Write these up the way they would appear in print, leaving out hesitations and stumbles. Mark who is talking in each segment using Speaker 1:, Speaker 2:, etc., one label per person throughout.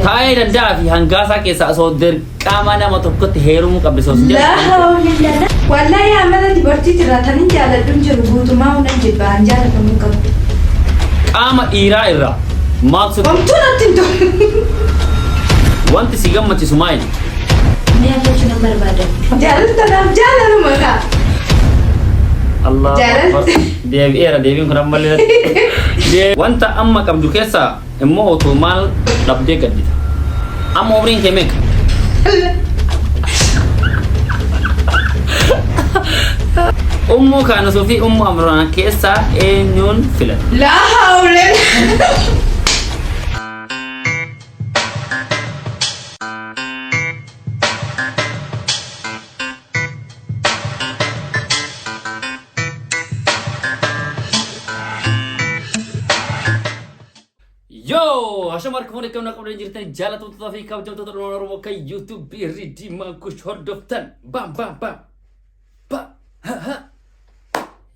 Speaker 1: Taa'ee danda'a fi hangaasaa keessaa osoo dirqama nama tokkotti heerumuu qabdi osoo sin
Speaker 2: Laa
Speaker 1: jedhu.
Speaker 2: hawla. Wallahi amala dubartii irraa tan hin jaaladhu hin jiru guutumaa hunan jibba an jaalatamuu hin qabu.
Speaker 1: Qaama dhiiraa irraa maaltu sitti
Speaker 2: Homtuu natti hin tolu.
Speaker 1: Wanti si gammachiisu maali?
Speaker 3: Mee jechuu nan barbaada.
Speaker 2: Jaalala tanaaf jaalaluma kaa.
Speaker 1: Allahu
Speaker 2: Jaalala.
Speaker 1: Akbar. Deebi'eera deebiin kun ammallee. Wanta amma qabdu keessaa immoo otoo maal dhabdee gaddita. Amma umriin kee meeqa? Ummuu Kaanusuu fi Ummuu Amraan keessaa eenyuun filatta?
Speaker 2: Laa hawla.
Speaker 1: Yoo! Hashama harka fuunee akkam na qabdan jirtan jaallatamtoota fi kabajamtoota dhala Oromoo kan YouTube Ridimaa Kush hordoftan. Bam bam bam. Ba ha ha.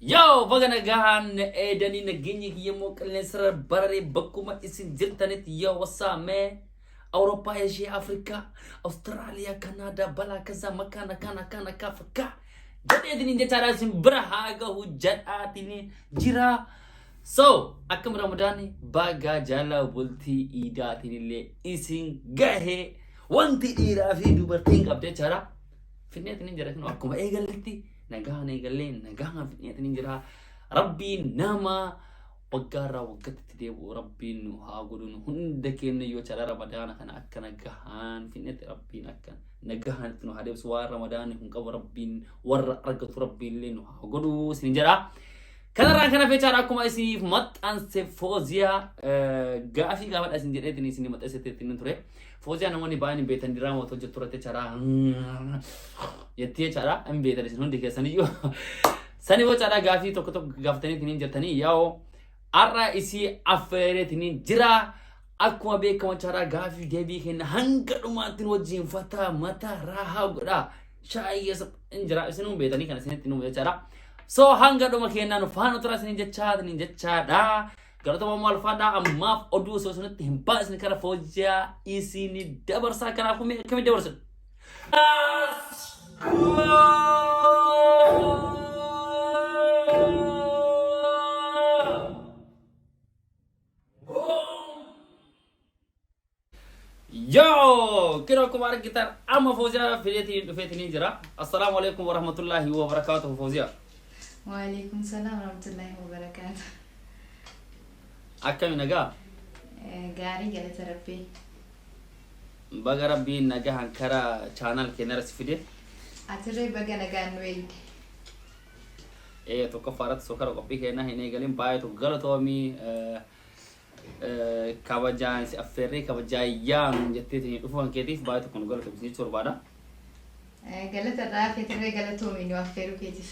Speaker 1: Yoo baga nagaan eedanii nageenyi kiyya immoo qilleensarra bararee bakkuma isin jirtanitti yoo wasaamee Awurooppaa, Eeshiyaa, Afrikaa, Awustiraaliyaa, Kanaadaa, balaa kazaa, makaana kana kana kafa ka jedheetiniin jechaadha isin bira haa gahu jedhaatiniin jira. So akkam Ramadaanni baga jala bultii iidaatiin illee isin gahee wanti dhiiraa fi dubartiin qabde jechaadha. Finneetiin jira kun akkuma eegalletti nagaan eegallee nagaan finneetiin jira. Rabbiin nama waggaarraa waggatti itti deebi'u Rabbiin nu haa godhu nu hunda keenya yoo cala Ramadaana kana akka nagahaan finnetti Rabbiin akka nagahaan itti nu haa deebisu waan Ramadaanni kun qabu Rabbiin warra argatu Rabbiin illee nu haa godhu isin jedha. Kanarraa kana fechaadha akkuma isiniif maxxanse Fooziyaa gaafii gaafadha isin jedheetiin isin maxxanseetiin ture. Fooziyaa namoonni baay'een hin beektan diraama otoo hojjettu irratti jechaadha. Jettee jechaadha hin beektan isin hundi keessaniyyuu. Sani bocaadha gaafii tokko tokko gaafataniitiin hin jirtanii yaa'oo har'a isii affeereetiin jira. Akkuma beekamu jechaadha gaafii deebii kenna hanga dhumaatti nu wajjin fataa mataa raahaa godhaa. Shaayii keessa hin jira isinuu beektanii kan isinitti nu jechaadha. So hanga dhuma kennaa nu faana tura isinin jechaa isinin jechaadha. Galatoomaa maal faadhaa ammaaf oduu osoo isinitti hin baasne kara foojiyaa isini dabarsaa kanaafuu mee akkamitti dabarsan? Yoo kira akkuma argitan amma Fooziyaa fideetiin dhufeetiin jira. Assalaamu alaikum warahmatullaahi wabarakaatuhu Fooziyaa.
Speaker 3: Waalaikum salaam warahmatullahi wabarakaatu.
Speaker 1: Akkami nagaa?
Speaker 3: Gaarii galata rabbii.
Speaker 1: Baga rabbiin nagahan kara channel keenyarra si fide.
Speaker 3: Atirree baga nagaan nu eegde.
Speaker 1: Ee tokkoffaa irratti soo kara qophii keenyaa hin eegalin baay'ee tokko galatoomii kabajaan si affeerree kabajaa yaanu jetteetiin dhufuu kan keetiif baay'ee tokko nu galatoomsi jechuu barbaada.
Speaker 3: Galata irraa hafe atirree galatoomi nu affeeruu keetiif.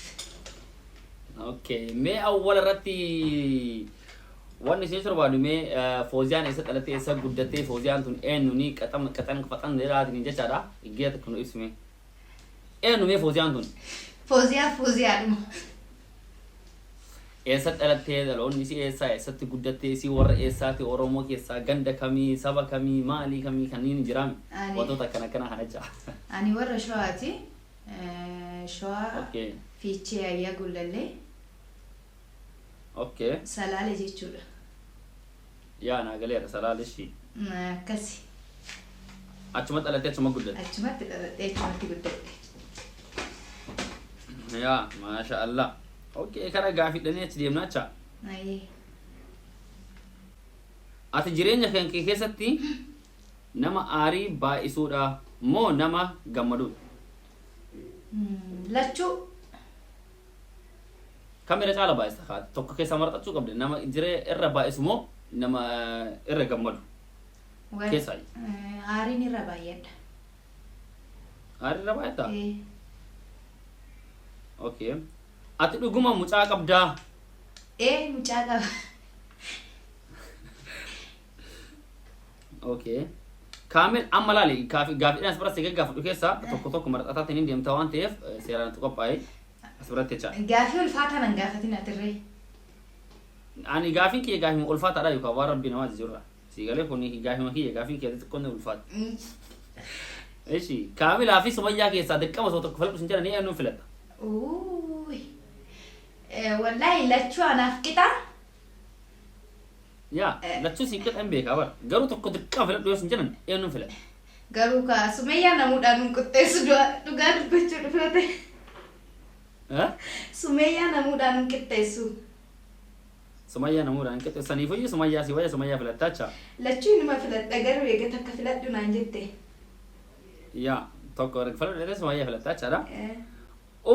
Speaker 1: Okay, mee awwala irratti wanni isin barbaadu mee Fooziyaan eessa dhalattee eessa guddattee Fooziyaan tun eenyu ni qaxam qaxan faxan jedhaatiin jechaadha. Iggiya tokko nu ibsi mee. Eenyu mee Fooziyaan tun?
Speaker 3: Fooziyaa Fooziyaadhuma.
Speaker 1: Eessa dhalattee dhaloonni isii eessaa eessatti guddattee isii warra eessaati Oromoo keessaa ganda kamii saba kamii maalii kamii kanneen jiraami wantoota akkana akkanaa kana jecha.
Speaker 3: Ani warra Shawaati. Shawaa
Speaker 1: Okay.
Speaker 3: Fiichee Ayyaa Gullallee
Speaker 1: Okay.
Speaker 3: Salaale jechuudha.
Speaker 1: Yaa naa galeera salaale ishii.
Speaker 3: Akkasi.
Speaker 1: Achuma dhalattee achuma guddatte.
Speaker 3: Achumatti dhaladhee achumatti guddadhe.
Speaker 1: Yaa maasha Allah. Okay kara gaafidhanii achi deemna acha.
Speaker 3: Ayyee.
Speaker 1: Ati jireenya kan kee keessatti nama aarii baay'isuudha moo nama gammaduudha?
Speaker 3: Lachuu.
Speaker 1: Kam irra caala baay'ista kaa? Tokko keessaa maraxachuu qabda. Nama jiree irra baay'isu moo nama irra gammadu? Keessaa.
Speaker 3: Aariin irra baay'adha.
Speaker 1: Aarii irra baay'ata?
Speaker 3: Ee.
Speaker 1: Okay. Ati dhuguma mucaa qabdaa?
Speaker 3: Ee mucaa qaba.
Speaker 1: Okay. Kaamil amma laali gaafiidhaan as biratti gaggaafadhu keessaa tokko tokko maraxataatiin hin deemta waan ta'eef seeraan itti qophaa'e as biratti jecha.
Speaker 3: Gaafii ulfaataa nan gaafatin atirree.
Speaker 1: Ani gaafiin kiyya gaafii ulfaataadha yookaan waan rabbii namaa jijjiirra. Si galee kun gaafima kiyya gaafiin kiyya xixiqqoon ni ulfaata. Ishi Kaamilaa fi Sumayyaa keessaa dirqama osoo tokko filadhu sin jedhanii eenyuun filatta?
Speaker 3: Uuy. Wallaahi lachuu anaaf qixa.
Speaker 1: Yaa lachuu si qixa hin beekaa bara. Garuu tokko dirqama filadhu yoo sin jedhan eenyuun filatta?
Speaker 3: Garuu kaa Sumayyaa namuudhaan hin qixxeessu dhugaa dubbachuu dhufee.
Speaker 1: Eh?
Speaker 2: Sumeeyyaa namuudhaan hin qixxeessu.
Speaker 1: Sumayyaa namuudhaan hin qixxeessu. Saniifuyyuu Sumayyaa si wayya Sumayyaa filattaa jecha.
Speaker 2: Lachuu inuma filadha garuu eega takka filadhu naan jette.
Speaker 1: Yaa tokko filadhu jettee Sumayyaa filattaa jechaadha.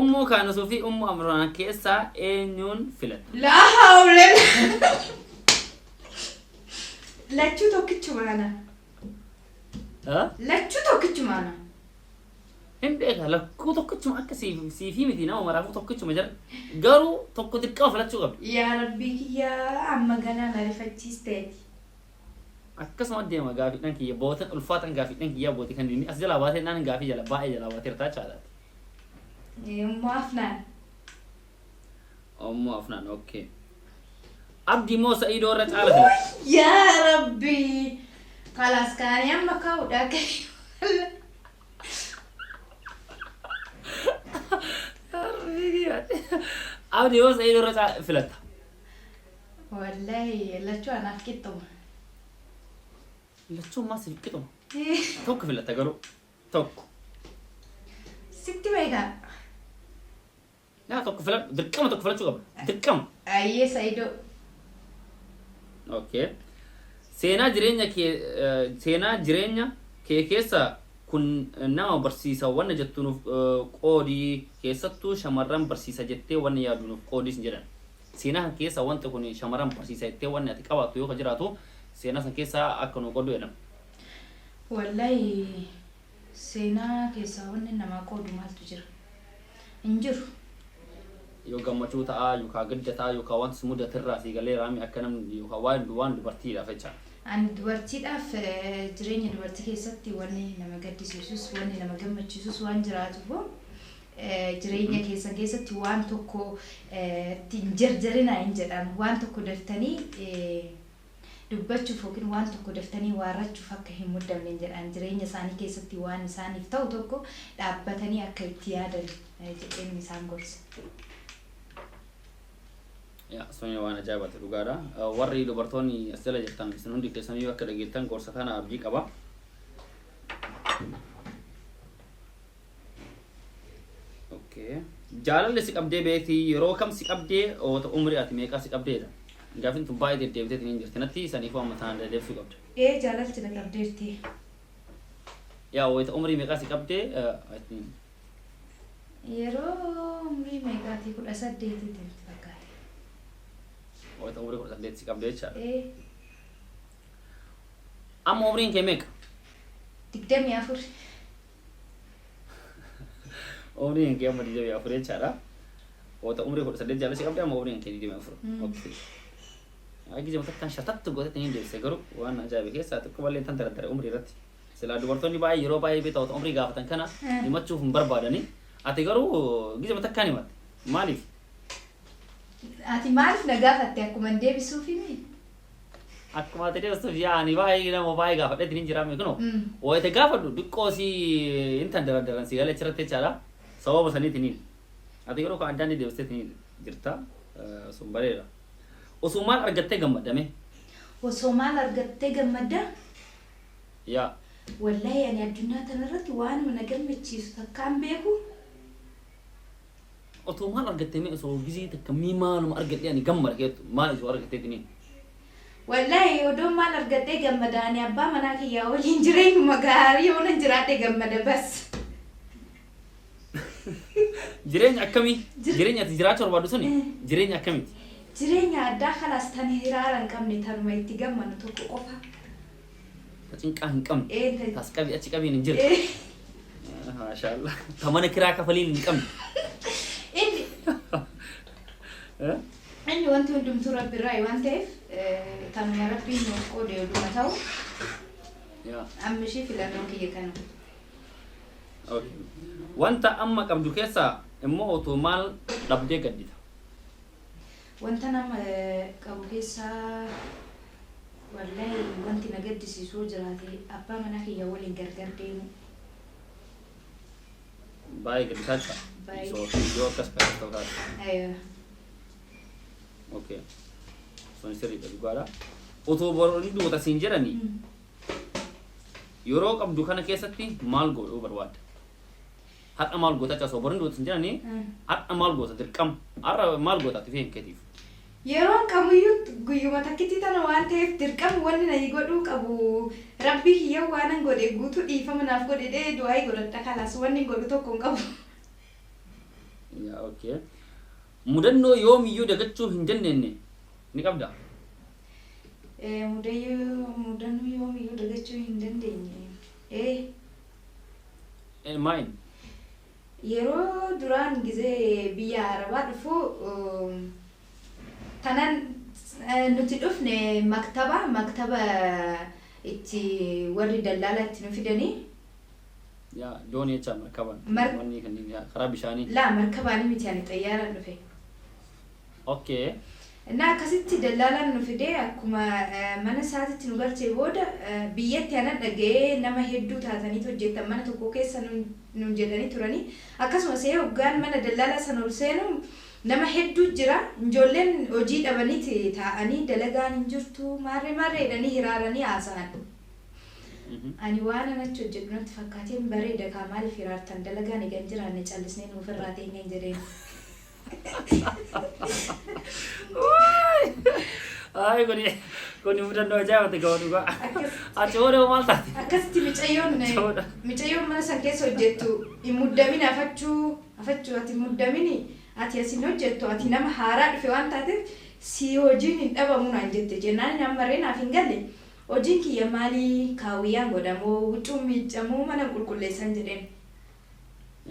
Speaker 1: Ummuu Kaanusuu fi Ummuu Amraan keessaa eenyuun filatta?
Speaker 3: Laa hawla.
Speaker 2: Lachuu tokkichuma ana.
Speaker 1: Eh?
Speaker 3: Lachuu tokkichuma ana.
Speaker 1: Hin beeka lakkuu tokkichuma akka siifii miti nama maraafuu tokkichuma jira. Garuu tokko dirqama filachuu qabdi.
Speaker 2: Yaa Rabbii kiyyaa amma ganaa na rifachiisteeti.
Speaker 1: Akkasuma deema gaafiidhaan kiyya bootan ulfaatan gaafiidhaan kiyyaa booti kan inni as jalaa baatee naan gaafii jala baay'ee jalaa baateerta jechaadha.
Speaker 2: Ummu Afnaan.
Speaker 1: Ummu Afnaan, okay. Abdii moo Sa'idoo irra caala filatta?
Speaker 3: Yaa Rabbi. Kalaas kaanii amma kaa'uudha akka.
Speaker 1: Abdii moo Sa'idoo irra caala filatta?
Speaker 3: Wallahi lachuu anaaf qixxuma.
Speaker 1: Lachuu ammaa siif qixuma. Tokko filatta garuu tokko.
Speaker 3: Sitti beekaa.
Speaker 1: Yaa tokko filadhu dirqama tokko filachuu qabda dirqama.
Speaker 3: Ayyee Sa'idoo.
Speaker 1: Okay. Seenaa jireenya kee keessa kun nama barsiisa wanna jettu nuuf qoodii, keessattuu shamarran barsiisa jettee wanna yaadu nuuf qoodii sin jedhan. Seenaa kan keessa wanta kun shamarran barsiisa jettee wanni ati qabaattu yoo ka jiraatu seenaa san keessaa akka nu qooddu jedhama.
Speaker 2: Wallahi seenaa keessaa wanni namaa qoodu maaltu jira? Hin jiru.
Speaker 1: Yoo gammachuu ta'a yookaan gadda ta'a yookaan wanta si mudatirraa si galee raami akka namni yookaan waan dubartiidhaaf jecha.
Speaker 2: Ani dubartiidhaaf jireenya dubartii keessatti wanni nama gaddisiisus wanni nama gammachiisus waan jiraatuuf jireenya keessan keessatti waan tokko ittiin jarjarinaa hin jedhan, waan tokko daftanii dubbachuuf yookiin waan tokko daftanii waarrachuuf akka hin muddamne hin jedhan, jireenya isaanii keessatti waan isaaniif ta'u tokko dhaabbatanii akka itti yaadan jedheen isaan gorsa.
Speaker 1: Yaa suni waan ajaa'ibaati dhugaadha. Warri dubartoonni as jala jirtan isin hundi keessaniyyuu akka dhageettan gorsa kana abdii qaba. Okay. Jaalalli si qabdee beekti yeroo kam si qabdee oota umrii ati meeqaa si qabdeedha? Gaaffiin tun baay'ee deddeebiteetiin hin jirti natti saniifuu amma tanaan deddeebisuu qabda.
Speaker 2: Ee, jaalalti na qabdeerti.
Speaker 1: Yaa wayita umrii meeqaa si qabdee I think
Speaker 2: Yeroo umrii meeqaatii 18tti natti fakkaate.
Speaker 1: Wayita umrii 18 si qabdee jechaadha.
Speaker 2: Ee.
Speaker 1: Amma umriin kee meeqa?
Speaker 2: 24.
Speaker 1: Umriin kee amma 24 jechaadha. Wayita umrii 18 jaalala si qabdee amma umriin kee 24. Okay. Gisee takkaan shatattu gootetti ni deebise garuu waan ajaa'iba keessaa xiqqoo ballee tan daraddare umrii irratti. Silaa dubartoonni baay'ee yeroo baay'ee beektaa wayita umrii gaafatan kana himachuuf hin barbaadani. Ati garuu gisee takkaan himatte. Maaliif?
Speaker 3: Ati maaliif na gaafatte, akkuma hin deebisuufimi?
Speaker 1: Akkuma ati deebisuuf yaa ani baay'ee nama baay'ee gaafadheetiin hin jiraame kunoo. Wayita gaafadhu xiqqoo si hin tan daraddaran si galee achirratti jechaadha. Sababa saniitiin. Ati garuu kan addaan ni deebisteetiin jirta. Sun bareeda. Osoo maal argattee gammadame?
Speaker 2: Osoo maal argattee gammadda?
Speaker 1: Yaa.
Speaker 2: Wallahi ani addunyaa tanarratti waanuma na gammachiisu takkaan beeku.
Speaker 1: Otoo maal argattee mee osoo gisee takka mii maaluma argadhee ani gammada keettu maal osoo argatteetiniin?
Speaker 2: Wallahi odoon maal argadhee gammada, ani abbaa manaa kiyyaa waliin jireenyuma gaarii yoo nan jiraadhe gammada bas.
Speaker 1: Jireenya akkamii? Jireenya ati jiraachuu barbaaddu suni jireenya akkamiiti?
Speaker 2: Jireenya addaa kalaas tan hiraara hin qabne, tanuma itti gammanu tokko qofa.
Speaker 1: Ta cinqaa hin qabne.
Speaker 2: Ee.
Speaker 1: Tas qabii achi qabiin hin jirre. Maashaallah. Ta mana kiraa kafaliin hin qabne.
Speaker 3: Inni inni wanti hundumtuu Rabbi irraa waan ta'eef tanuma Rabbiin nuuf qoode oduma ta'u amma ishii filannoo kiyya kana.
Speaker 1: Okay. Wanta amma qabdu keessaa immoo otoo maal dhabdee gaddita?
Speaker 2: Wanta nama qabu keessaa Wallahi wanti na gaddisiisu yoo jiraate abbaa manaa kiyya waliin gargar deemu.
Speaker 1: Baay'ee gaddisaa jira.
Speaker 2: Baay'ee.
Speaker 1: So yoo akkas kan ta'u taate.
Speaker 2: Aywa.
Speaker 1: Okay. Sun sirriidha, dhugaadha. Otoo boru ni duuta siin jedhanii, yeroo qabdu kana keessatti maal godhuu barbaadda? Har'a maal goota jecha, osoo boru ni duuta siin jedhanii, har'a maal goota dirqama? Har'a maal goota ati fi keetiif?
Speaker 2: Yeroon kamuyyuu guyyuma takkitti tana waan ta'eef, dirqama wanni na godhuu qabu rabbii kiyya waanan godhe guutuu dhiifama naaf godhe dhee du'aa godhadha, kalaas wanni godhu tokko hin qabu.
Speaker 1: Yaa, okay. Mudannoo yoomiyyuu dagachuu hin dandeenye ni qabda?
Speaker 2: Mudannoo yoomiyyuu dagachuu hin dandeenye.
Speaker 1: Maal?
Speaker 2: Yeroo duraan gizee biyya Arabaa dhufu, tanan nuti dhufne maktaba itti warri dallaala itti nu fidanii.
Speaker 1: Yaa, doonii jecha markaban. Wanni kanneen yaa, karaa bishaanii.
Speaker 2: Laa, markabaanii miti, ani xayyaaraan dhufe.
Speaker 1: Okay.
Speaker 2: እና akkasitti dallaalaan nu fidee akkuma mana isaatitti nu galchee booda, biyyatti anan dhaga'ee nama hedduu taataniit hojjettan mana tokko keessa nun jedhanii turanii. Akkasumas hoggaan mana dallaalaa sana ol seenu nama hedduu jira, ijoolleen hojii dhabaniiti taa'anii dalagaan hin jirtu maarree maarree jedhanii hiraaranii haasa'an. Ani waan an achi hojjedhu natti fakkaateen, bareeda kaa, maaliif hiraartan, dalagaan egaa hin jiraanne callisnee nuuf irraa teenyeen jedheen.
Speaker 1: Ay, kuni mudannoo ajaa'ibati ga'u dhugaa. Achi booda maal taate?
Speaker 2: Akkasitti micayyoon
Speaker 1: Achi booda.
Speaker 2: Micayyoon mana san keessa hojjettu hin muddamin, afachuu afachuu, ati muddamini, ati asin hojjettu, ati nama haaraa dhufe waan taateef si hojiin hin dhabamu naan jette. Jennaan ammarree naaf hin galle, hojiin kiyya maalii, kaawwiyyaan godhamoo, huccuu miiccamoo, mana qulqulleessan jedheen.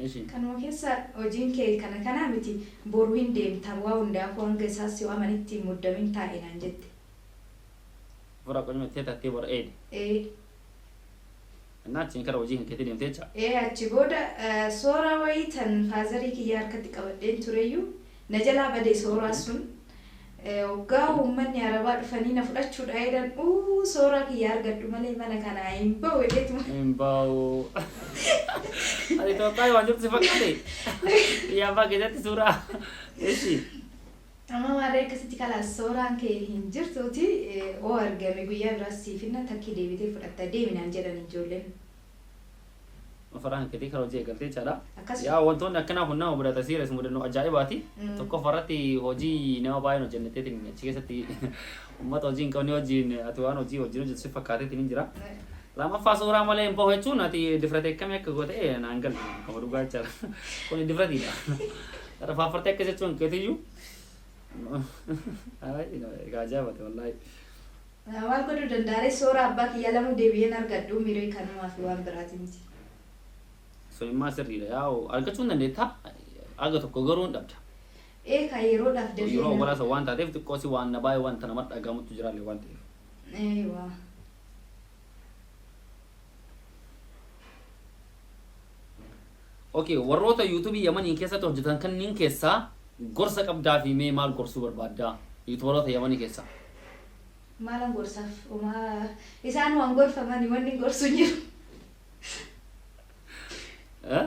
Speaker 1: Ishi.
Speaker 2: Kanuma keessa hojiin kee kana kanaa miti, boru hin deemta, waa hundaafuu hanga isaas si waamanitti hin muddamin taa'e naan jette.
Speaker 1: Fura qonyuma tee tattee bora eede.
Speaker 2: Ee.
Speaker 1: Innaa achiin kara hojii kan keetii deemtee jecha.
Speaker 2: Ee, achi booda suuraa wayii tan faazarii kiyya harkatti qabadheen tureyyuu na jalaa bade suuraa sun. Waggaa uummanni Arabaa dhufanii na fudhachuudha jedhan, uu suuraa kiyya argadhu malee mana kanaa hin bahu jedheetuma.
Speaker 1: Hin bahu. Ati Itoophiyaa waan jirtu si fakkaate. Biyya abbaa keessatti suuraa. Ishi.
Speaker 2: Amma maarree akkasitti kalaas suuraan kee hin jirtuuti, oo argame guyyaa biraas siifinna, takkii deebitee fudhatta, deeminaan jedhan ijoolleen.
Speaker 1: Faraan keetii kara hojii eegaltee jechaadha.
Speaker 2: Akkas.
Speaker 1: Yaa, wantoonni akkanaa kun nama mudata, serious mudannoo ajaa'ibaati. Tokkoffaa irratti hojii nama baay'een hojjenneteetiin achi keessatti uummata hojii hin qabne wajjin ati waan hojii wajjin hojjetu si fakkaateetiin hin jira. Lammaffaa suuraa malee hin bahu jechuun ati difratee akkamii akka goote naan galle kama dhugaa jechaadha. Kun difratiidha. Rafaafartee akkas jechuun keetiyyuu. Ajaa'ibate wallaahi.
Speaker 2: Maal godhuu danda'are, suuraa abbaa kiyya lamuu deebi'een argadhu miree, kanumaa fi waan biraati miti.
Speaker 1: Sun immoo sirriidha, yaa'u argachuu hin dandeetta, aga tokko garuu hin dhabda.
Speaker 2: Ee, kan yeroodhaaf dafee.
Speaker 1: Yeroo obbolaa waan taateef xiqqoo si waan na baay'ee wanta nama dhagahamutu jiraallee waan ta'eef.
Speaker 2: Eeywaa.
Speaker 1: Okay, warroota YouTubeii Yamanii keessatti hojjetan kanneen keessaa gorsa qabdaa fi mee maal gorsuu barbaaddaa? YouTuberoota Yamanii keessaa.
Speaker 2: Maalan gorsaaf, homaa isaan waan gorfamani wanni gorsu hin jiru.
Speaker 1: Eh?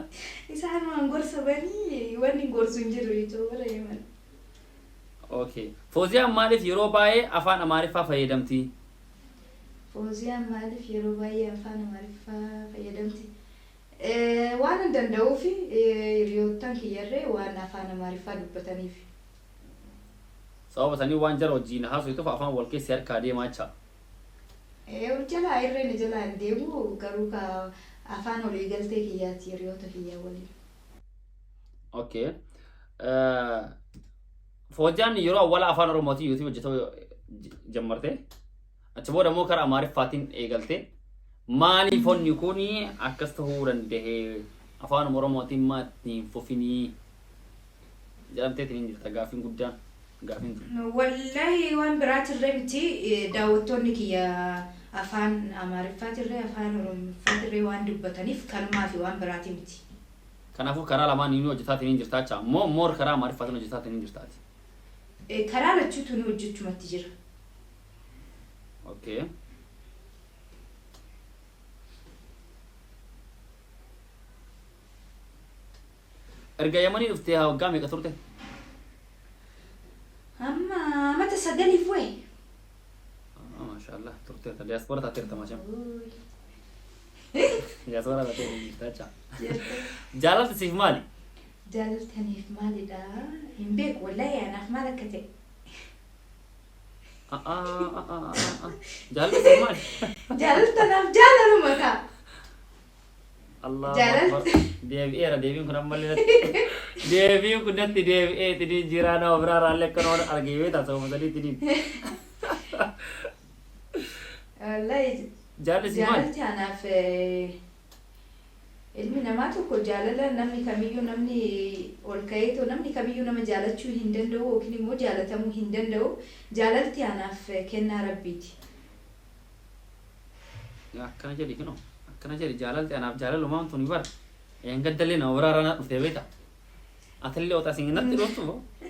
Speaker 2: Isaan waan gorsamanii wanni gorsu hin jiru YouTubera Yaman.
Speaker 1: Okay. Fooziyaan maaliif yeroo baay'ee afaan Amaariffaa fayyadamti?
Speaker 2: Fooziyaan maaliif yeroo baay'ee afaan Amaariffaa fayyadamti? Waan hin danda'uuf, hiriyoottan kiyyarree waan afaan Amaariffaa dubbataniif.
Speaker 1: Sababa sanii waan jara wajjin haasoftuuf afaan wal keessa harkaa deemaa jecha.
Speaker 2: Jalaa irreen jalaa hin deemu, garuu ka afaan olii galtee kiyyaati hiriyoota kiyyaa waliin.
Speaker 1: Okay. Fooziyaan yeroo awwaala afaan Oromootiin YouTube hojjetuu jammarte. Achi booda immoo karaa Amaariffaatiin eegalte. Maaliif onni kun akkas ta'uu danda'e? Afaan Oromootiin maa ittiin fufinii? Jedhamteetiin hin jirta gaaffiin guddaan. Gaaffiin tun.
Speaker 2: Wallahi waan biraatirree miti, daawwattoonni kiyya afaan Amaariffaatirree afaan Oromoffaatirree waan dubbataniif, kanumaa fi waan biraati miti.
Speaker 1: Kanaafuu karaa lamaan inni hojjetaatiin hin jirta jecha. Moo moor karaa Amaariffaatiin hojjetaatiin hin jirtaati?
Speaker 2: Karaa lachuutu ni hojjechumatti jira.
Speaker 1: Okay. Erga Yamanii dhuftee haa waggaa meeqa turte?
Speaker 2: Amma amata 9f wayi.
Speaker 1: Maashaallah, turteerta, diyaaspoora taateerta maasham. Diyaaspoora taateerta jirta jecha. Jaalalti siif maali?
Speaker 2: Jaalaltaniif maalidha? Hin beeku wallahi anaaf maal akka ta'e.
Speaker 1: Jaalalti siif maali?
Speaker 2: Jaalaltanaaf jaalaluma ta'a.
Speaker 1: Allahu
Speaker 2: Jaalalti-
Speaker 1: Akbar. Deebi'eera, deebiin kun ammallee natti deebiin kun natti deebi'ee ittiin jiraa, nama biraa irraallee akka nama argee beektaa sababa sadiitti niin.
Speaker 2: Wallahi
Speaker 1: Jaalalli siif maali?
Speaker 2: jaalalti anaaf ilmi namaa tokko jaalala namni kamiyyuu, namni ol ka'eetoo namni kamiyyuu nama jaalachuu hin danda'u yookiin immoo jaalatamuu hin danda'u. Jaalalti anaaf kennaa rabbiiti.
Speaker 1: Akkana jedhi, kunoo akkana jedhi, jaalalti anaaf jaalalumaan tuni bara. Gaddallee nama biraa irraa na dhuftee beektaa? Atillee otoo asiin natti dhuftu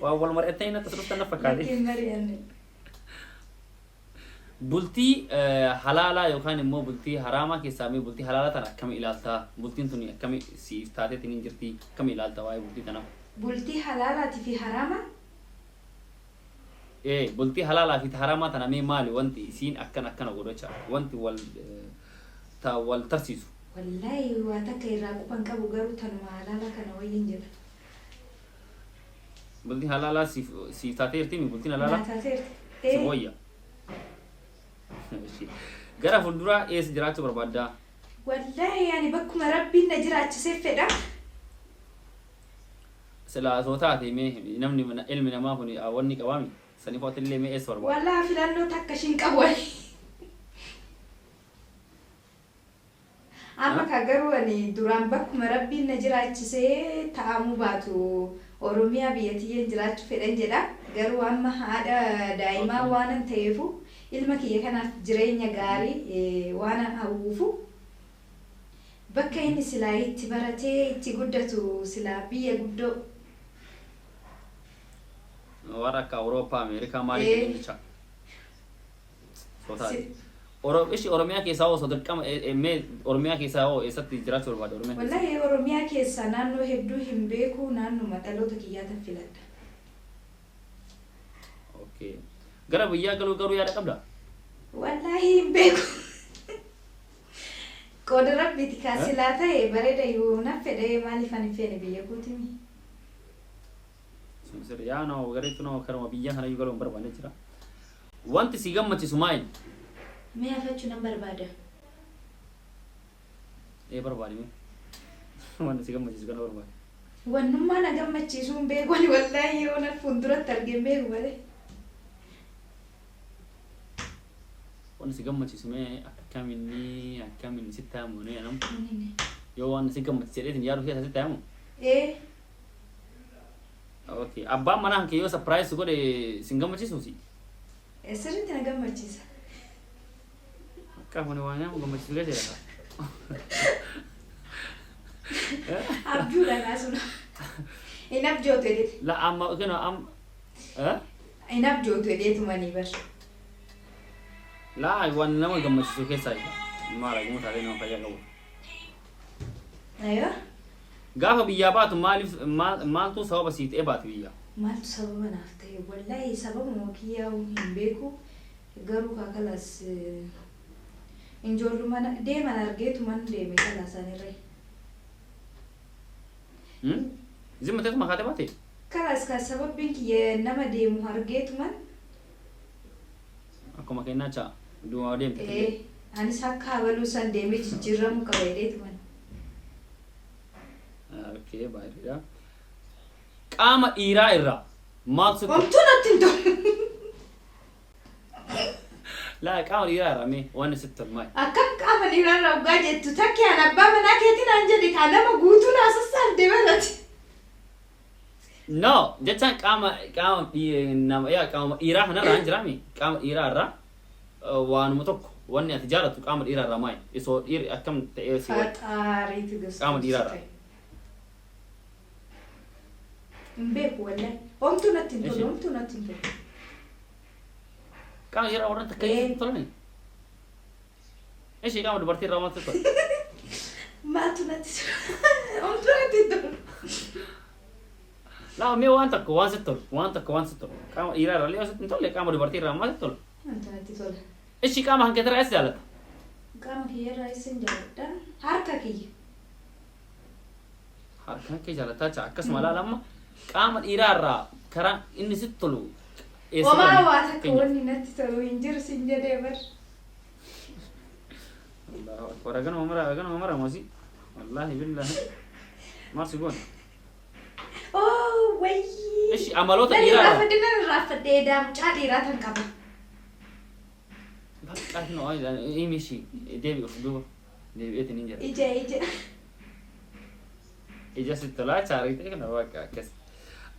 Speaker 1: waan wal mari'attanii natti as dhuftan na fakkaate.
Speaker 2: Lakki, hin mari'anne.
Speaker 1: Bultii halaalaa yookaan immoo bultii haraamaa keessaa mee bultii halaalaa tana akkami ilaaltaa? Bultiin tuni akkami siif taateetiin hin jirti? Akkami ilaalta waa'ee bultii tanaa?
Speaker 2: Bultii halaalaatii fi haraama?
Speaker 1: Ee, bultii halaalaa fi haraamaa tana mee maali wanti isiin akkana akkana godhacha wanti wal ta wal tarsiisu?
Speaker 2: Wallaahi waa takka irraa quban qabu, garuu tanuma halaalaa kana wayyin jedha.
Speaker 1: Bultiin halaalaa siif taateerti mi bultiin halaalaa?
Speaker 2: Naa taateerti.
Speaker 1: Si
Speaker 2: Ee.
Speaker 1: wayya. Gara fuulduraa eessa jiraachuu barbaaddaa?
Speaker 2: Wallaahi ani bakkuma rabbiin na jiraachisee fedha.
Speaker 1: Silaa osoo taate mee namni ilmi namaa kun wanni qabaami saniif atillee mee eessa barbaadda?
Speaker 2: Wallaahi filannoo takka ishiin qabu ani. Amma ka garuu ani duraan bakkuma rabbiin na jiraachisee ta'amuu baatu Oromiyaa biyya tiyyeen jiraachuu fedhan jedha. Garuu amma haadha daa'imaa waanan ta'eefu ilma kiyya kanaaf jireenya gaarii waanan hawwuufu bakka inni silaa itti baratee itti guddatu silaa biyya guddoo.
Speaker 1: Warra akka Awurooppaa, Ameerikaa maaliif fedhan jecha? Osoo taate. Ishi Oromiyaa keessaa hoo osoo dirqama mee Oromiyaa keessaa hoo eessatti jiraachuu barbaadda Oromiyaa keessa?
Speaker 2: Wallahi Oromiyaa keessaa naannoo hedduu hin beeku, naannuma dhaloota kiyyaatan filadha.
Speaker 1: Okay. Gara biyyaa galuu garuu yaada qabdaa?
Speaker 2: Wallahi hin beeku. Qooda rabbiiti kaa, silaa ta'e bareeda, yoo na fedhe maaliif ani hin feene biyya kootimi?
Speaker 1: Sun sirri yaa nama gareetu nama karuma biyya kana iyyuu galuu hin barbaanne jira. Wanti si gammachiisu maali?
Speaker 2: Mee afachuu nan barbaada.
Speaker 1: Ee, barbaadi mee. Wanti si gammachiisu kana barbaadi.
Speaker 2: Wannummaa na gammachiisuu hin beeku ani wallahi, yoo na fuulduratti argee hin beeku malee.
Speaker 1: Wanti si gammachiisu mee akkaminni akkaminni sitti hamu nee anam yoo waan si gammachiisu jedheetiin yaadu keessa sitti hamu.
Speaker 2: Ee.
Speaker 1: Okay. Abbaan manaa kee yoo surprise godhe sin gammachiisuusi?
Speaker 2: Sirriitti na gammachiisa.
Speaker 1: Akka kuni waan nama gammachiisu keessa jira.
Speaker 2: Abjuudha kaasuna. Hin abjootu jedheeti.
Speaker 1: La amma kino am eh?
Speaker 2: Hin abjootu jedheetumanii bar.
Speaker 1: La, waan nama gammachiisu keessaa jira. Maal aguma taatee nama fayyaa qabu.
Speaker 2: Ayoo.
Speaker 1: Gaafa biyyaa baatu maaliif maaltu sababa sii ta'ee baate biyyaa?
Speaker 2: Maaltu sababa naaf ta'e? Wallaahi sababuma kiyyaa hin beeku. Garuu kaakalas ijoolluma deeman argeetuman deeme kalaas anirree.
Speaker 1: Zimma teessuma kaatee baate?
Speaker 2: Kalaas ka sababbiin kiyya nama deemu argeetuman.
Speaker 1: Akkuma kennaa du'a deemte.
Speaker 2: Ee, anis akka habaluu san deemee jijjiiramuu qaba jedheetuman.
Speaker 1: Okay, baay'eedha. Qaama dhiiraa irraa maaltu sitti
Speaker 2: Homtuu natti hin tolu.
Speaker 1: Laa, qaama dhiiraa irraa mee waan sitti tolu maali?
Speaker 2: Akkam qaama dhiiraa irraa dhugaa jettu takki an abbaa manaa keetiin aan jedhe kaa nama guutuu naa sassaabde barate.
Speaker 1: No, jechaan qaama nama yaa qaama dhiiraa kanarraa hin jiraami. Qaama dhiiraa irraa waanuma tokko wanni ati jaalattu qaama dhiiraa irraa maali? Isoo dhiirri akkam ta'ee si wayya?
Speaker 2: Faxaariitu gosa.
Speaker 1: Qaama dhiiraa irraa.
Speaker 2: Hin beeku wallahi. Homtuu natti hin tolu,
Speaker 1: Ishi.
Speaker 2: homtuu natti hin tolu.
Speaker 1: Qaama dhiiraa warra takka hin tolani? Ishii qaama dubartii irraa maaltu tola?
Speaker 2: Maaltu natti tola? Homtuu natti hin tolu.
Speaker 1: Laa mee waan tokko waan sitti tolu, waan tokko waan sitti tolu. Qaama dhiiraa irraa illee yoo sitti hin tolle qaama dubartii irraa maal sitti tola?
Speaker 2: Maaltu natti tola?
Speaker 1: Ishii qaama kan keetirraa eessa jaalatta?
Speaker 2: Qaama kiyya irraa eessan jaaladha? Harka kiyya.
Speaker 1: Harkaan kee jaalataa jira. Akkasuma laala amma qaama dhiiraa irraa karaa inni sitti tolu eessa
Speaker 2: Homaa
Speaker 1: godhame?
Speaker 2: waa takka
Speaker 1: Fakkeenyaaf.
Speaker 2: wanni natti tolu hin jiru sin jedhee bar.
Speaker 1: Allahu akbar. Haganuma mara haganuma mara moosii. Wallaahi billaahi. Maal si goone?
Speaker 2: Oh wayyii.
Speaker 1: Ishi amaloota
Speaker 2: Nan
Speaker 1: dhiiraa irraa.
Speaker 2: irraanfadhe nan irraanfadhe edaa mucaa dhiiraa tan qaba.
Speaker 1: Bakka no himi ishii deebi of duuba deebi'eetiin hin jira.
Speaker 2: Ija ija.
Speaker 1: Ija sitti tolaa chaarite kana bakka akkas.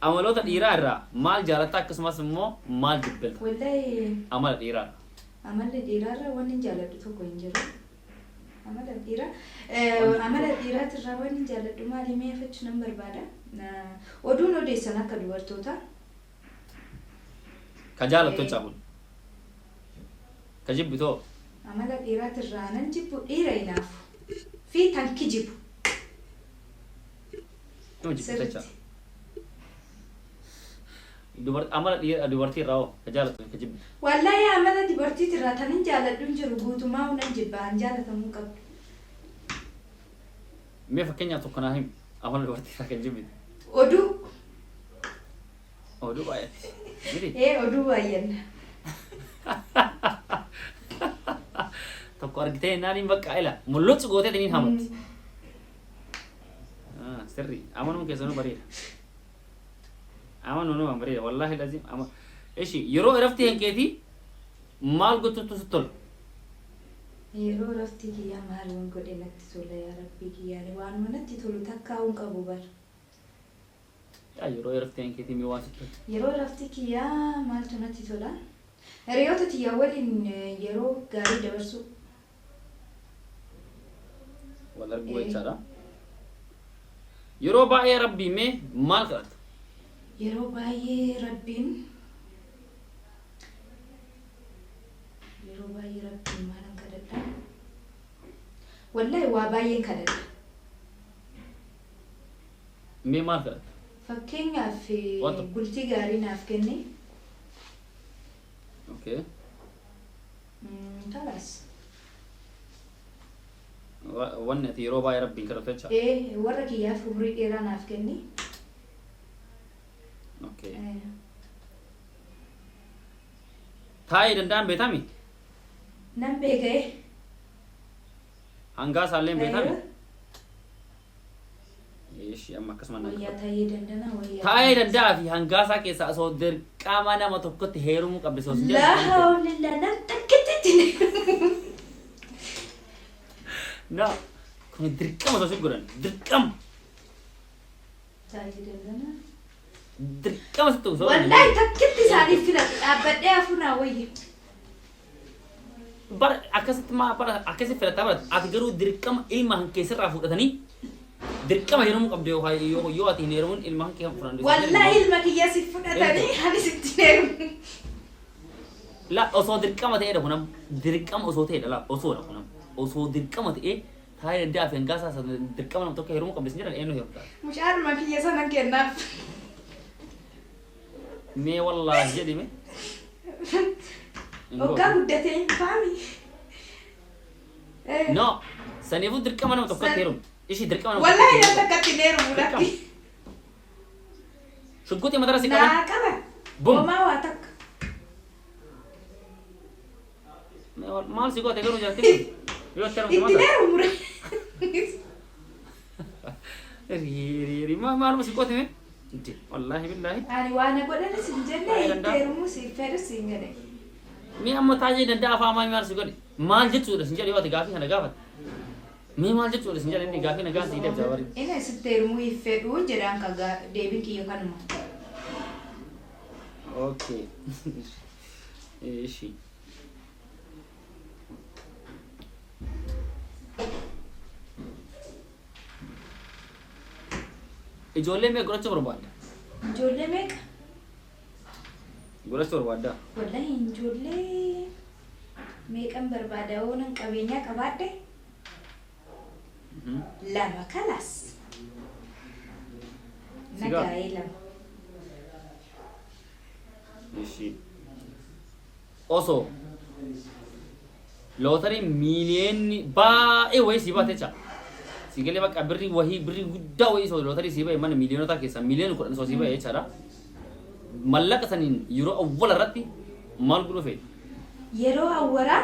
Speaker 1: Amaloota dhiiraa irraa maal jaalatta akkasumas immoo maal jibbita?
Speaker 2: Wallahi
Speaker 1: Amala dhiiraa.
Speaker 2: Amalli dhiiraarraa wanni hin jaaladhu tokko hin jiru. Amala dhiiraa amala dhiiraatirraa wanni hin jaaladhu maali mee afachuu nan barbaada. Oduun odeessan akka dubartootaa.
Speaker 1: Ka jaalattu jechaa kun. Ka jibbitoo.
Speaker 2: Amala dhiiraatirraa nan jibbu dhiira hinaafu fi tan kijibu.
Speaker 1: Nama jibbita jechaa.
Speaker 2: Sirritti.
Speaker 1: Amala dhiira dubartii irraa hoo ka jaalattu fi ka jibbitu.
Speaker 2: Wallahi amala dubartiitirraa tanin jaaladhu hin jiru guutumaa'u nan jibba an jaalatamuu hin qabdu.
Speaker 1: Mee fakkeenyaaf tokko naa himi amala dubartii irraa kan jibbitu.
Speaker 2: Oduu.
Speaker 1: Oduu baay'atti. Miti?
Speaker 2: Ee oduu baay'anna.
Speaker 1: Tokko argitee jennaan hin bakka ila mulluccu gootee niin hamatti. Sirri amanuun keessanuu bareeda. Amanuun waan bareeda wallaahi lazim ama ishi yeroo irafti hankeetii maal gochuutu sitti tola?
Speaker 2: Yeroo raftii kiyyaa maal yoon godhe natti tola yaa rabbii kiyyaa ani waanuma natti tolu takkaahuu hin qabu bar.
Speaker 1: Yaa yeroo irafti hankeetii mee waan sitti tolu?
Speaker 2: Yeroo raftii kiyyaa maaltu natti tola? Hiriyoota tiyya waliin yeroo gaarii dabarsuu.
Speaker 1: Wal arguu jechaadha. Yeroo baay'ee Rabbii mee maal kadhatta?
Speaker 2: Yeroo baay'ee Rabbiin Yeroo baay'ee Rabbiin maalan kadhadha? Wallahi waa baay'een kadhadha.
Speaker 1: Mee maal kadhatta?
Speaker 2: Fakkeenyaaf
Speaker 1: Waan tokko.
Speaker 2: bultii gaarii naaf kenni.
Speaker 1: Okay.
Speaker 2: Kalaas.
Speaker 1: Wanni ati yeroo baay'ee Rabbiin kadhattu jecha.
Speaker 2: Ee warra kiyyaaf umrii dheeraa naaf kenni.
Speaker 1: Okay. Taa'ee danda'an beetami?
Speaker 2: Nan beeka ee.
Speaker 1: Hangaa isaallee beetami? Ishi amma akkasuma nan
Speaker 2: Wayyaa
Speaker 1: qabadhu.
Speaker 2: Taayee Dandanaa wayyaa.
Speaker 1: Taayee Danda'aa fi Hangaasaa keessaa osoo dirqama nama tokkotti heerumuu qabde osoo sin
Speaker 2: Laa
Speaker 1: jedhan.
Speaker 2: hawlillah nam takkitti itti
Speaker 1: Na kun dirqama osoo si godhan dirqama
Speaker 2: Taayee Dandanaa.
Speaker 1: dirqama sitti osoo
Speaker 2: Wallahi takkitti isaaniif filadhu dhaabbadhee hafuu naa wayya.
Speaker 1: Bara akkasitti maa bara akkasitti filataa barate ati garuu dirqama ilma kan keessarraa fudhatanii dirqama heerumuu qabdu yoo yoo ati hin heerumin ilma kan kee fudhan.
Speaker 2: Wallahi ilma kiyya si fudhatanii ani sitti hin heerumu.
Speaker 1: La osoo dirqama ta'eedha kun amma dirqama osoo ta'eedha la osoodha kun amma osoo dirqama ta'ee taa'ee danda'a fi hangaasaa sana dirqama nama tokko heerumuu qabdi sin jedhan eenyu heerumta.
Speaker 2: Mucaadhuma kiyya sanan kennaaf.
Speaker 1: Mee wallaahi jedhi mee. Hin
Speaker 2: Hoggaa
Speaker 1: gootu.
Speaker 2: guddatee hin dhufaami. Eh.
Speaker 1: No saniifuu dirqama nama tokkotti heerumtu. Ishii dirqama nama
Speaker 2: Wallahi
Speaker 1: tokkotti
Speaker 2: nam
Speaker 1: heerumtu.
Speaker 2: takkatti hin heerumu
Speaker 1: Dirqama.
Speaker 2: lakki.
Speaker 1: Shugguxii matara si qaban.
Speaker 2: Naa qaba.
Speaker 1: Bum.
Speaker 2: Homaa waa takka.
Speaker 1: Mee Maal si goote garuu jaartiin kun? Yoo itti heerumte
Speaker 2: Itti
Speaker 1: maal taata?
Speaker 2: heerumu.
Speaker 1: Riiri maaluma si goote mee? Inti wallaahi billaahi.
Speaker 2: Ani waa na godhanis hin jenne
Speaker 1: Baay'ee
Speaker 2: itti
Speaker 1: danda'a.
Speaker 2: heerumuus hin fedhus hin jedhe.
Speaker 1: Mee amma taa'ee danda'a afaan maal maal si godhe? Maal jechuudha sin jedhe yoo ati gaafii kana gaafatte? Mee maal jechuudha sin jedhe inni gaafii na gaafii deebisa bari.
Speaker 2: Inni sitti heerumuu hin fedhu jedhaan ka deebiin kiyya kanuma.
Speaker 1: Okay. Ishi. Ijoollee meeqa godhachuu barbaadda?
Speaker 2: Ijoollee meeqa?
Speaker 1: Godhachuu barbaadda?
Speaker 2: Wallahi ijoollee Meeqan barbaada yoonan qabeenyaa qabaadhe? Lama kalaas.
Speaker 1: Sigaa?
Speaker 2: Nagaa'ee lama.
Speaker 1: Ishi. Osoo lootarii miiliyoonni baay'ee wayii sii baate jecha. Si galee bakka birrii wahii, birrii guddaa wayii osoo lootarii sii bahe, mana miiliyoonota keessaa miiliyoona 10 osoo sii bahe jechaadha. Mallaqa saniin yeroo awwala irratti maal godhuu feete?
Speaker 2: Yeroo awwaraa?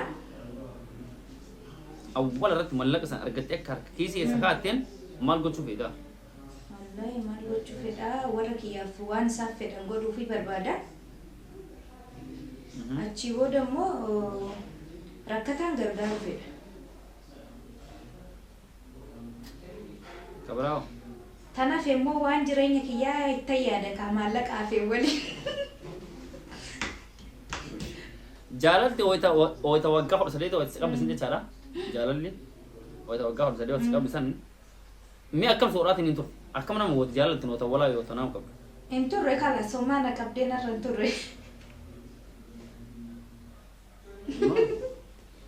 Speaker 1: Awwala irratti mallaqa san argattee akka harka kiisii keessa kaa'atteen maal gochuu feeta?
Speaker 2: Wallaahi maal gochuu fedhaa, warra kiyyaaf waan isaan fedhan godhuufii barbaada. Achii booda immoo rakkataan gargaaruu fedha.
Speaker 1: Kabiraawo.
Speaker 2: Tanaaf immoo waan jireenya kiyyaa ittan yaada kaa maallaqa hafee waliin.
Speaker 1: Jaalalti wayita waggaa 18 wayita si qabdisan jechaadha. Jaalalli wayita waggaa 18 wayita si qabdisan mi'a akkam sooraatiin hin turre. Akkam nama gooti jaalalti noota walaa yoo tanaa qabdu?
Speaker 2: Hin turre kala somaa na qabdee narra hin turre.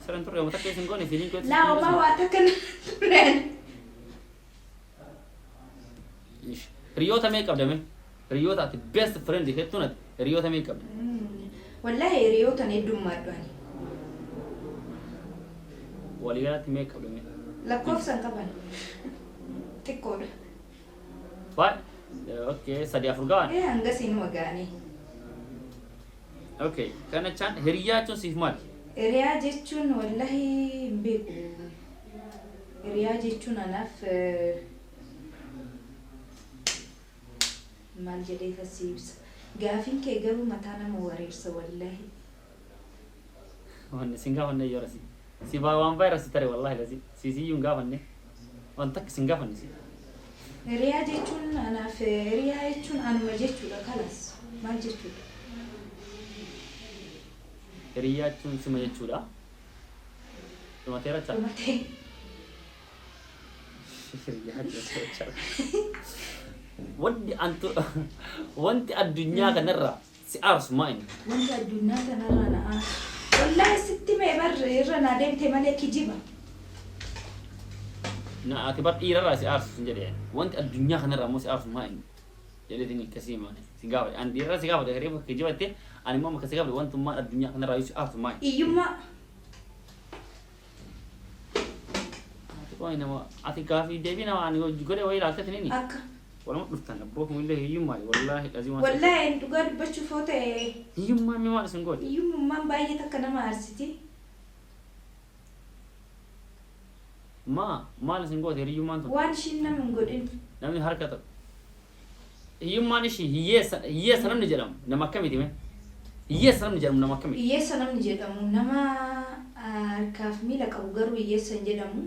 Speaker 1: Sirra hin turre, wanta keessa hin goone fiiliin keessa.
Speaker 2: Laa, homaa waa takka na turreen.
Speaker 1: Hiriyoota meeqa qabda mee? Hiriyoota ati best friend jettuun ati hiriyoota meeqa qabda?
Speaker 2: Wallaahi hiriyootan heddummaadhu ani.
Speaker 1: Waliigalatti meeqa qabda mee?
Speaker 2: Lakkoofsa hin qaban. Xiqqoodha.
Speaker 1: Baay'ee. Okay, sadi afur gahan.
Speaker 2: Ee, hangasiinuma ga'anii.
Speaker 1: Okay, kana jechaan hiriyaa jechuun siif maali?
Speaker 2: Hiriyaa jechuun wallahi hin beeku. Hiriyaa jechuun anaaf maal jedhee tasii ibsa. Gaafiin kee garuu mataa nama wareersa wallahi.
Speaker 1: Wanni sin gaafanne yoo rasi. Si baa waan baay'ee rasi tare wallahi lasi. Si siyyuu hin gaafanne. Waan takka sin gaafanne si.
Speaker 2: Hiriyaa jechuun anaaf, hiriyaa jechuun anuma jechuudha kalas. Maal jechuudha?
Speaker 1: Hiriyaa jechuun sima jechuudha. Dhumateera chaa.
Speaker 2: Dhumatee.
Speaker 1: Hiriyaa jechuun sima jechuudha. Wanti addunyaa kanarra si aarsu maa inni?
Speaker 2: Wanti addunyaa kanarra na aarsu. Wallahi sitti mee bar irra naa deebite malee kijiba.
Speaker 1: Na ati bar dhiirarraa si aarsu sin jedhe. Wanti addunyaa kanarra ammoo si aarsu maa inni? Jedheetiin akkasii maali? Si gaafadhe. Ani dhiirarraa si gaafadhe reefu kijibatte, ani immoo akka si gaafadhe wantummaan addunyaa kanarraa si aarsu maa inni?
Speaker 2: Hiyyummaa.
Speaker 1: Ati qoy nama ati gaafii deebii nama ani godhe wayii ilaalteetiin inni.
Speaker 2: Akka.
Speaker 1: Waluma dhuftan abboo kumillee hiyyummaa wallaahi dhazii waan.
Speaker 2: Wallahi dhugaa dubbachuuf yoo ta'e,
Speaker 1: Hiyyummaan mi maal isin godhe?
Speaker 2: Hiyyummaan baay'ee takka nama aarsiti.
Speaker 1: Maa maal isin goote hiyyummaan tun?
Speaker 2: Waan ishiin nama hin godhin.
Speaker 1: Namni harka tokko. Hiyyummaan ishii hiyyeessa, hiyyeessa namni jedhamu nama akkamiiti mee? Hiyyeessa namni jedhamu nama akkamiiti?
Speaker 2: Hiyyeessa namni jedhamu nama harkaaf miila qabu, garuu hiyyeessa hin jedhamu.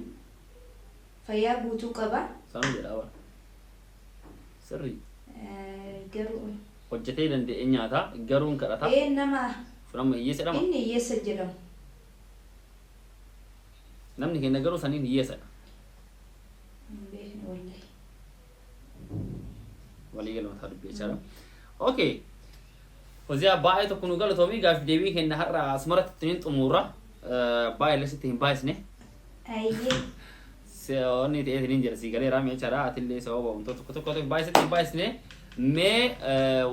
Speaker 2: Fayyaa guutuu qaba.
Speaker 1: Sanuu jedha bara. Sirrii.
Speaker 2: Garuu
Speaker 1: Hojjetee danda'ee nyaata, garuu hin kadhata.
Speaker 2: Ee, nama
Speaker 1: Sun amma hiyyeessa jedhama.
Speaker 2: Inni hiyyeessa hin jedhamu.
Speaker 1: Namni keenya garuu saniin hiyyeessadha.
Speaker 2: Hin beekne wallahi.
Speaker 1: Walii gala mataa dubbii jechaadha. Okay. Hoziyaa, baay'ee tokko nu galatoomii, gaafii deebii kenna har'a asumarratti ittiin xumurra. Baay'ee illee sitti hin baay'isne.
Speaker 2: Ayyee.
Speaker 1: Wanni ta'eetiin hin jira, sii galeera mee jechaadha. Atillee sababa wantoota tokko tokko baay'ee sitti hin baay'isne. Mee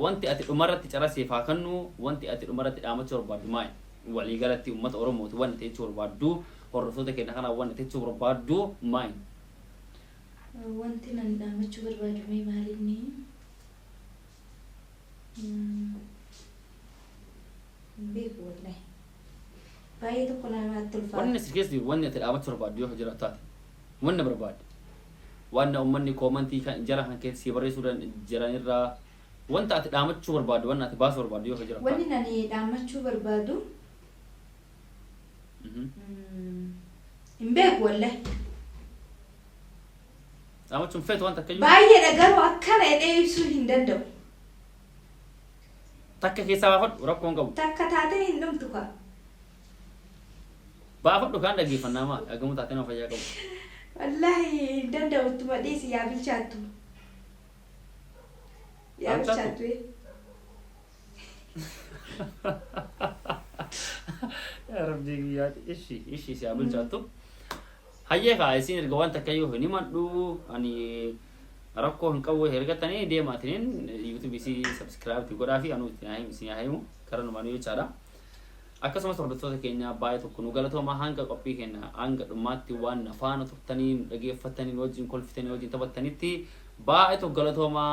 Speaker 1: wanti ati dhumarratti carasiif haa kennu, wanti ati dhumarratti dhaamachuu barbaaddu maali? Walii galatti uummata Oromooti wanti ati jechuu barbaaddu, hordoftoota keenya kanaa wanti ati jechuu barbaaddu maali?
Speaker 2: Wanti nan dhaammachuu barbaadu mee maalinni? Hin beeku wallahi. Baay'ee tokko namatti ulfaata.
Speaker 1: Wanni si keessa jiru, wanni ati dhaamachuu barbaaddu yoo jiraatu taate, wanni barbaadde, wanna uummanni koomantii kan jala kan keessa si barreessuu jiranirraa wanta ati dhaamachuu barbaaddu, wanna ati baasuu barbaaddu yoo jiraatu
Speaker 2: Wanni
Speaker 1: taate.
Speaker 2: nani dhaammachuu barbaadu hin beeku wallahi.
Speaker 1: Dhaamachuun feetu wanta akkayyuu.
Speaker 2: Baay'eedha, garuu akkana jedhee ibsuu hin danda'u.
Speaker 1: Takka keessaa baafadhu, rakkoo hin qabu.
Speaker 2: Takka taatee hin dhumtu kaa.
Speaker 1: Baafadhu kaan dhaggeeffannaa, maal dhagamu taatee nama fayyaa qabu.
Speaker 2: Wallahi hin danda'u, ittuma dhiisi, yaa bilchaattu. Yaa
Speaker 1: Yaa bilchaattu?
Speaker 2: bilchaattu.
Speaker 1: Yaa Rabbii guyyaati ishi ishi si haa bilchaattu. Hayyee kaa isin erga waan takka iyyuu hin himadhu, ani rakkoo hin qabu. Ergatanii deemaatiniin YouTube isii subscribe godhaa fi anuu itti haa himu, isin haa himu karaa numaanuu jechaadha. Akkasumas hordoftoota keenya, baay'ee tokko nu galatooma. Hanga qophii keenya hanga dhumaatti waan na faana turtanii, nu dhageeffatanii, nu wajjin kolfitanii, wajjin taphattanitti baay'ee tokko galatooma.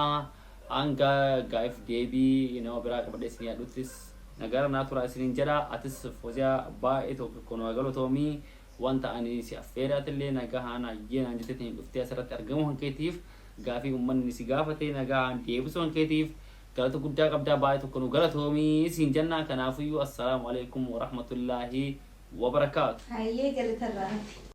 Speaker 1: Hanga gaa'if deebii nama biraa qabadhee isin yaadhuttis nagaara naa turaa isiniin jedha. Atis Fooziyaa, baay'ee tokko nu galatoomii. Wanta ani si affeeraatillee nagahaan hayyee naan jetteetiin dhuftee asirratti argamuu kan keetiif, gaafii uummanni si gaafate nagahaan deebisuu kan keetiif galata guddaa qabdaa. Baay'ee tokko nu galatoomii siin jenna. Kanaafiyyuu assalaamu alaikum warahmatullaahi wabarakaatu.
Speaker 2: Hayyee, galatarraa hafe.